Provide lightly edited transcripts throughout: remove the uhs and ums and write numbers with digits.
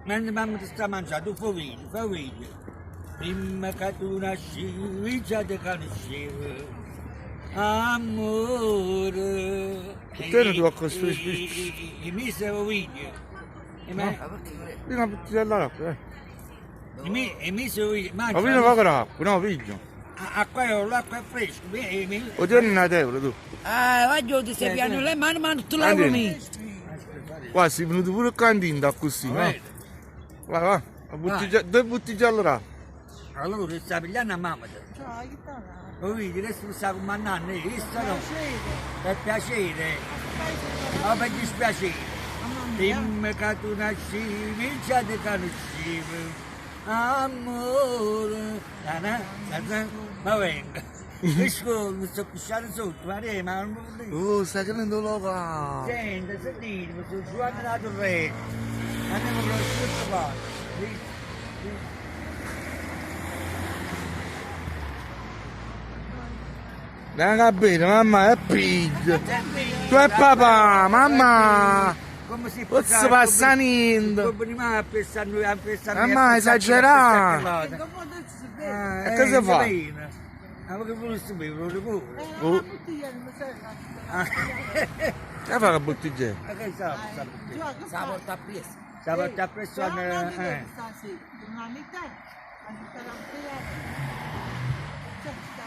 Mentre mamma ti sta mangiando, tu fai 'o video, fai 'o video. Primma ca tu nascivi già te canuscevo. Ammore. Te ne tu a costruire I mise 'o video. No. Prima bottiglia d'acqua, eh. I mise 'o video. Ma prima poco d'acqua, no, figlio. Acqua, l'acqua è fresca. O tieni una tavola tu? Ah, voglio ti stai piano le mani, ma tu la vuoi. Qua sei venuto pure qua in tinta così, no? Vai, va. A bottiglia, due bottiglie d'acqua. Allora sta pigliando a mamma. Lo vedi, adesso mi sta comandando, visto no? Per piacere, o per dispiacere. Dimmi che tu nascivi, già ti conoscevo. Amore, na na, na na, ma vengo. Mi mi sto pisciando sotto, ma ma non mi Oh, stai cadendo loca. Senti, sentite, mi sto giocando la torretta. Andiamo con lo stesso qua. Dai a bere, mamma, è figlio. Tu è papà, mamma. Come si Non si passa niente. Come a pensare noi, a pensare Mamma, esagerato. E E cosa fa? Ma che volessi bere, lo pure. Oh. Che fa la bottiglia? Ma che sa, sta bottiglia? Sa porta presso. Sta porta presso a... Eh.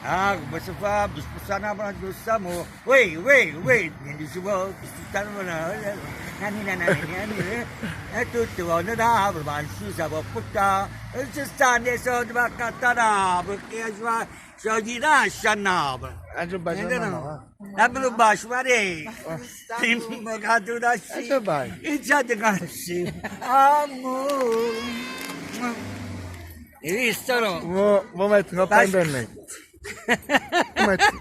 Ah, come si fa? Mi spostano una giusta mo. Uè, uè, uè, niente si può, mi spostano una... Nani, nani, nani, nani, E tutti vanno da, ma non si sa può portare. E ci stanno i soldi per accattare, perché ci va... Ci gli lascia a Napoli. Ah, ci bacio Niente mamma, no. va. Dammi un bacio, Maria. Dimmi che tu nasci. E dove vai? E già ti conosci. Amore. Hai visto no? Mo, mo metto un po' internet. Metto.